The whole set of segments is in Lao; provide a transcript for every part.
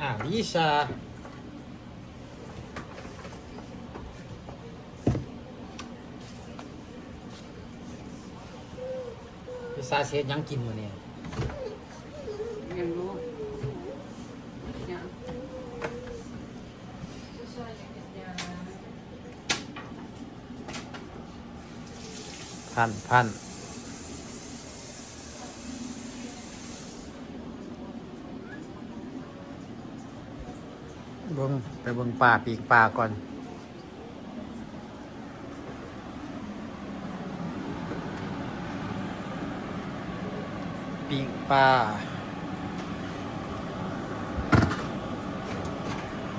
ອ່າ ລິຊາ ລິຊາຊິເຮັດຫຍັງກິນມື້ນີ້? ຍັງຮູ້ ຍັງ ພັນ ພັນ ເບິ່ງ ໄປເບິ່ງປາ ປີ້ງປາກ່ອນ. ປີ້ງປາ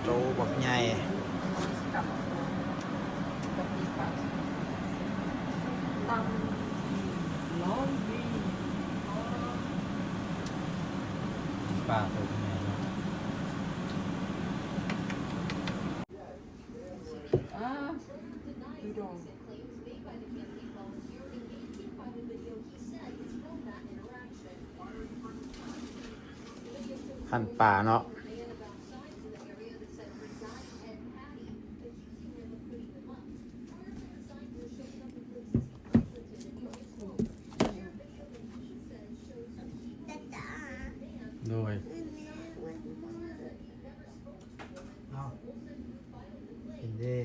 ໂຕບັກໃຫຍ່ ຕຳ ຕຳ ລອງບີ ປາໂຕບັກໃຫຍ່ເນາະ. ອ່າ ພັນປາເນາະ. ໂດຍ ເອົາ ກິນເດ້.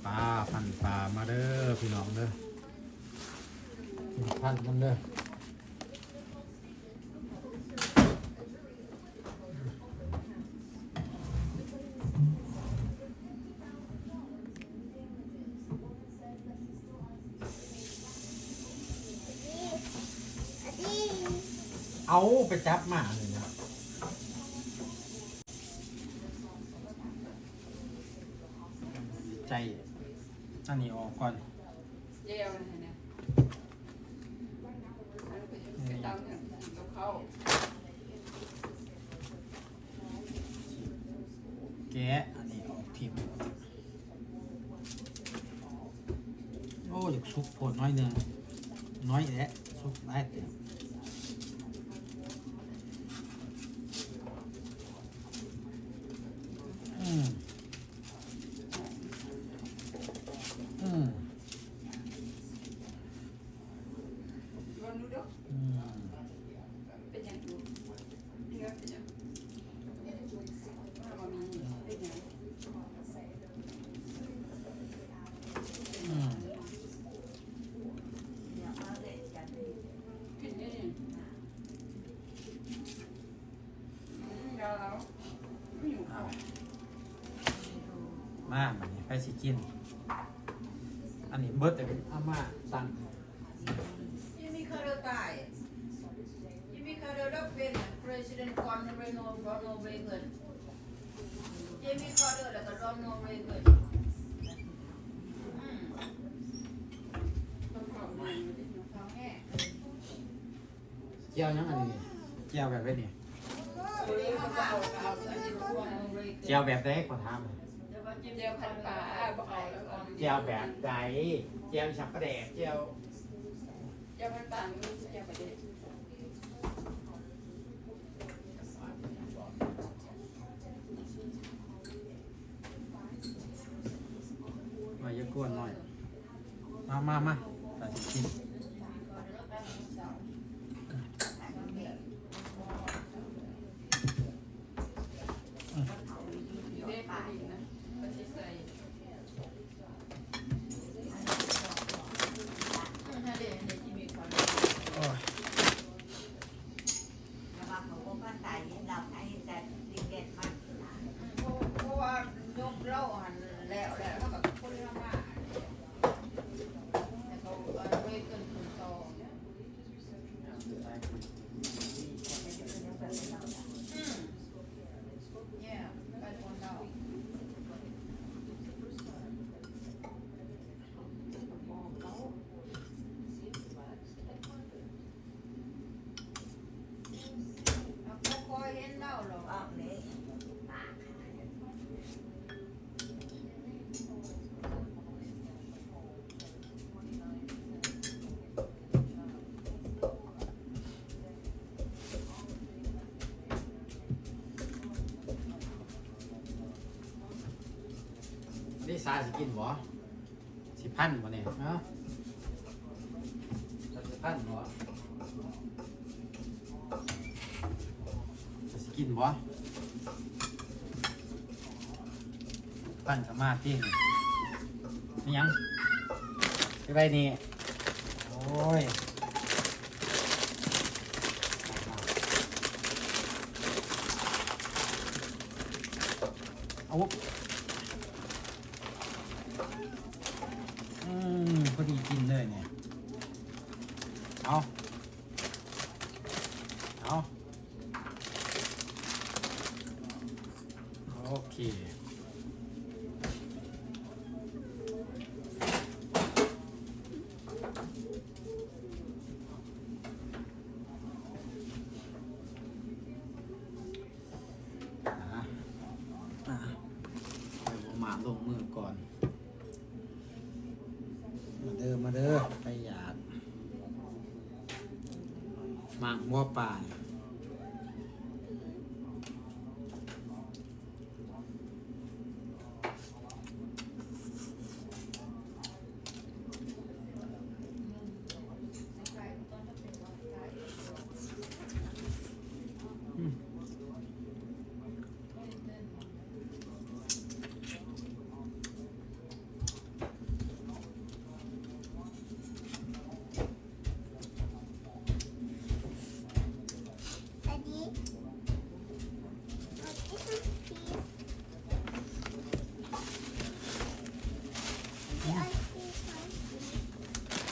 ປາ ພັນປາ ມາເດີພີ່ນ້ອງເດີ ກິນພັນມັນເດີ. ເອົາ ໄປຈັບໝານີ້ນະ ໃຈ ອັນນີ້ອອກກ່ອນ. ແຈ່ວນະ ແກະອັນນີ້ອອກຖິ້ມ. ໂອ້ ຢາກສຸກໂພດໜ້ອຍໜຶ່ງ ໜ້ອຍແຫຼະ ສຸກຫຼາຍເຕີບ. ອືມ ອືມ ອືມ ເປັນຫຍັງ? ອືມ ກິນນີ້ ມາ ບາດນີ້ໃຜຊິກິນ? ອັນນີ້ເບິດແລ້ວ ອາມ່າຕັ້ງ. Jimmy Carter ຕາຍ Jimmy Carter ລາວເປັນ President ກ່ອນ Ronald Reagan. Jimmy Carter ແລ້ວກໍ Ronald Reagan. ອືມ ແຈ່ວຫຍັງອັນນີ້? ແຈ່ວແບບໃດນີ້? ແຈ່ວແບບໃດ? ຂໍຖາມ. ແຈ່ວພັນປາ ບໍ່ເອົາແລ້ວ. ແຈ່ວແບບໃດ? ແຈ່ວສັກປະແດກ ແຈ່ວ ແຈ່ວພັນປາ ແຈ່ວປາແດກ. ມາ ຢ່າກວນໜ້ອຍ ມາ ມາ ມາ ຕາຊິກິນ. ໂອ້ຍ ເພາະວ່າຍົກເລົາຫັ້ນແລ້ວ ແລ້ວເຮົາກໍຄົນລະມາ ແລ້ວກໍເລີຍເກີນຂຶ້ນຕໍ່. ຊາຊິກິນບໍ່? ຊິພັນບໍ່ນີ້? ເນາະ ຊິພັນບໍ່? ຊິກິນບໍ່? ຕັ້ງສະມາທິນີ້ ມີຫຍັງ? ຈັ່ງໃດນີ້? ໂອ້ຍ ເອົາ ອືມ ພໍດີກິນເລີຍນີ້ ເອົາ ເອົາ. ໂອເຄ ອ່າ ອ່າ ຂ້ອຍບໍ່ມາລົງມືກ່ອນ. ມາເດີ ມາເດີ ໃຜຢາກ ໝາກຫົວປາ.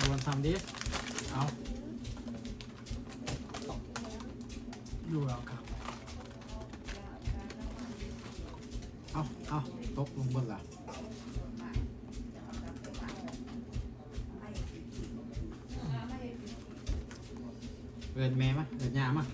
You want some this? ເອົາ. You're welcome. ເອົາ ເອົາ ຕົກລົງເບິດລະ. ເອີ້ນແມ່ມາ ເອີ້ນຍ່າມາ.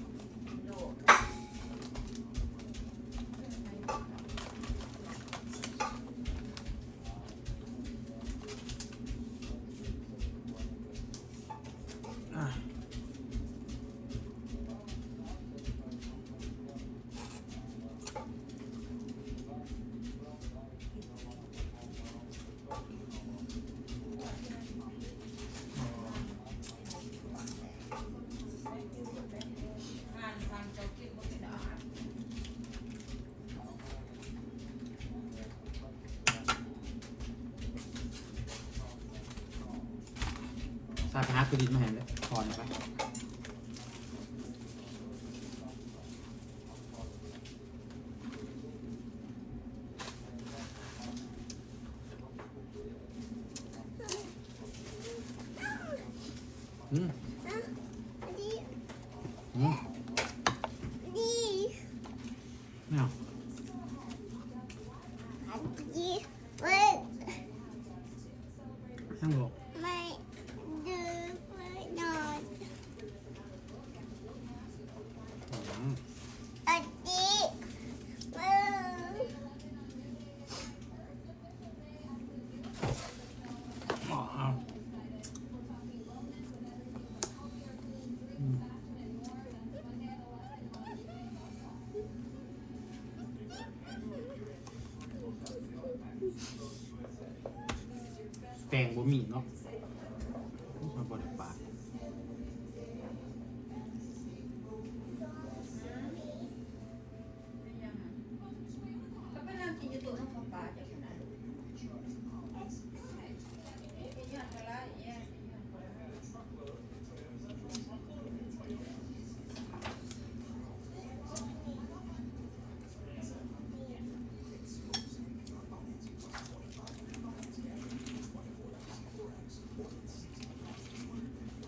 ຊາຍ ໄປຫາໂຕດິນມາໃຫ້ແຫຼະ ຖອນໄປ. ອືມ ອືມ ແນວ ອືມ ແຕງບໍ່ມີເນາະ ມັນບໍ່ໄດ້ປາກ. ອືມ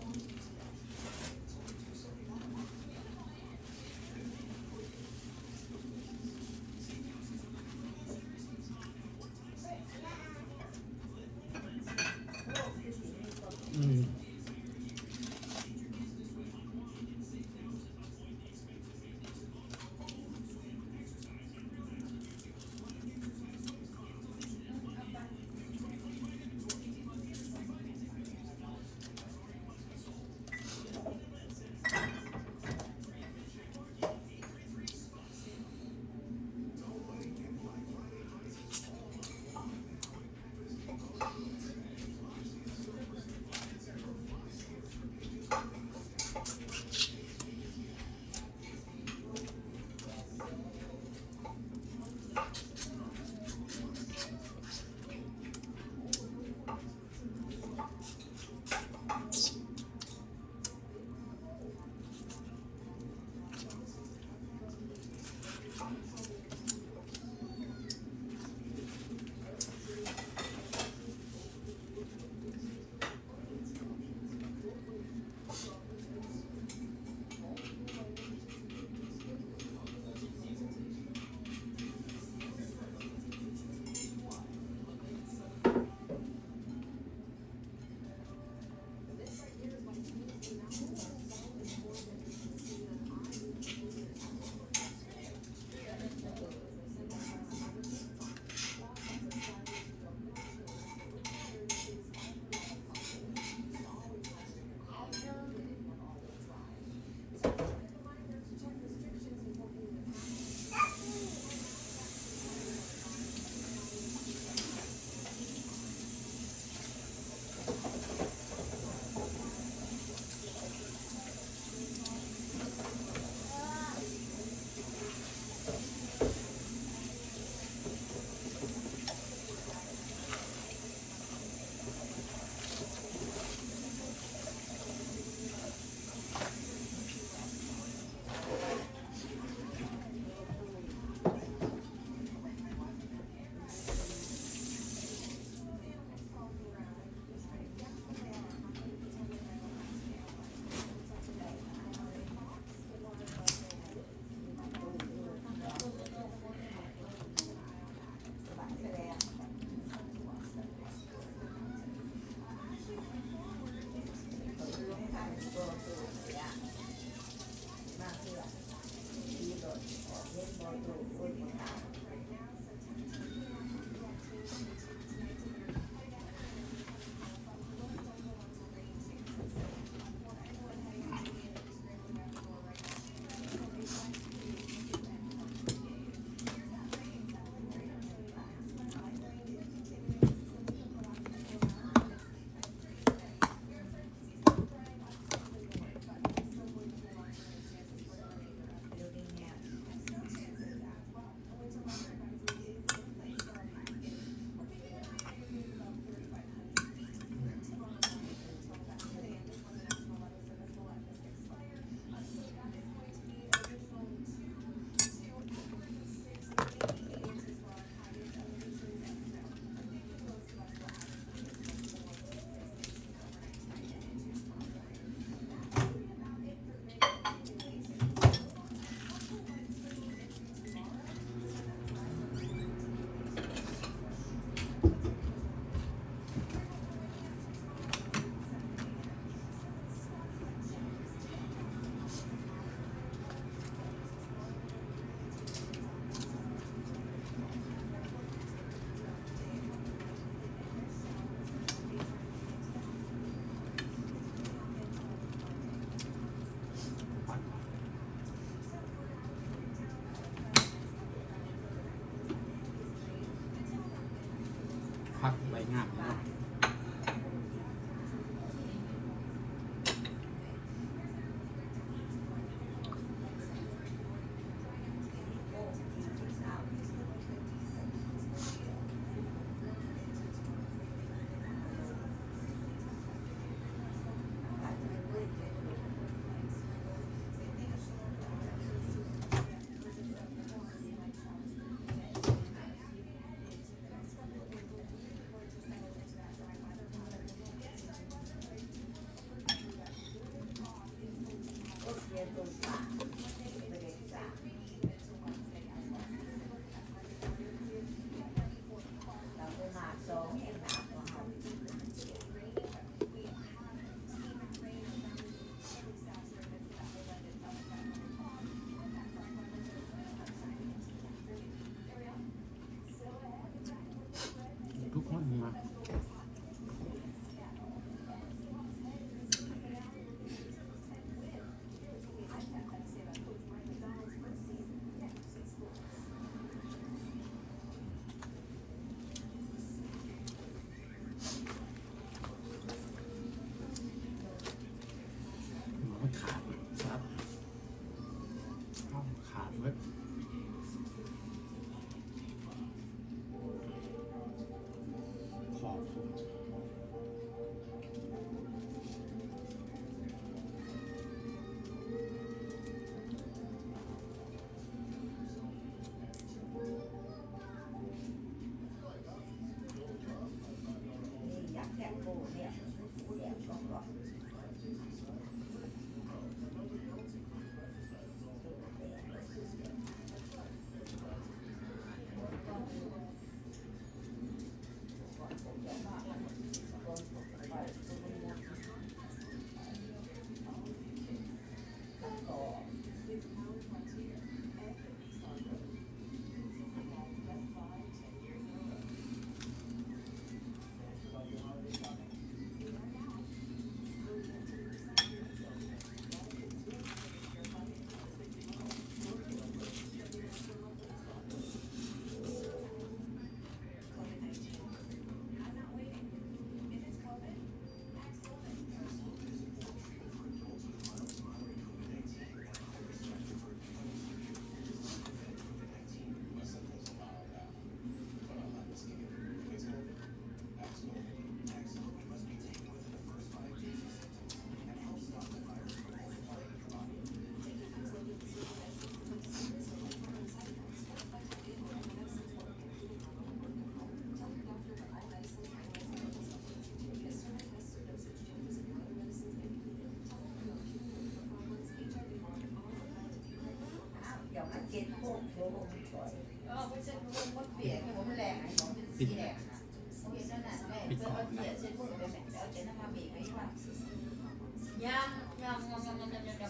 ຍັງ ຍັງ ຍັງ ຍັງ ຍັງ ຍັງ ຍັ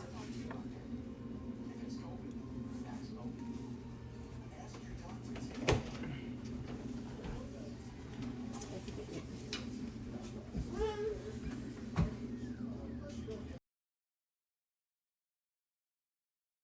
ງ.